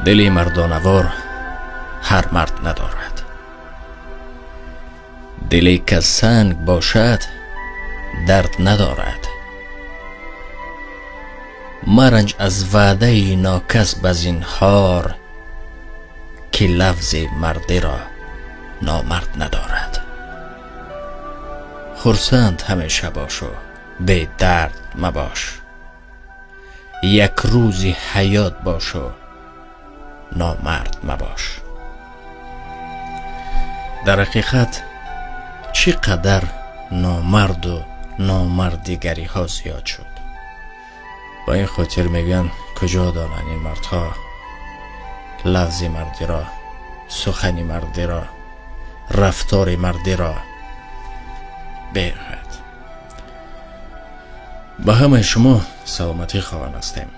Дили мардонавор ҳар мард надорад. Диле ки санг бошад, дард надорад. Маранҷ аз ваъдаи нокас ба зинҳор, ки лафзи мардиро номард надорад. Хурсанд ҳамеша бошу бедард мабош, як рӯзи ҳаёт бошу номард мабош. Дар ҳақиқат чӣ қадар номарду номардигариҳо зиёд шуд. Ба ин хотир мегӯянд, куҷо донанд ин мардҳо лафзи мардиро, сухани мардиро, рафтори мардиро. Беҳад ба ҳамаи шумо саломатӣ хоҳон ҳастем.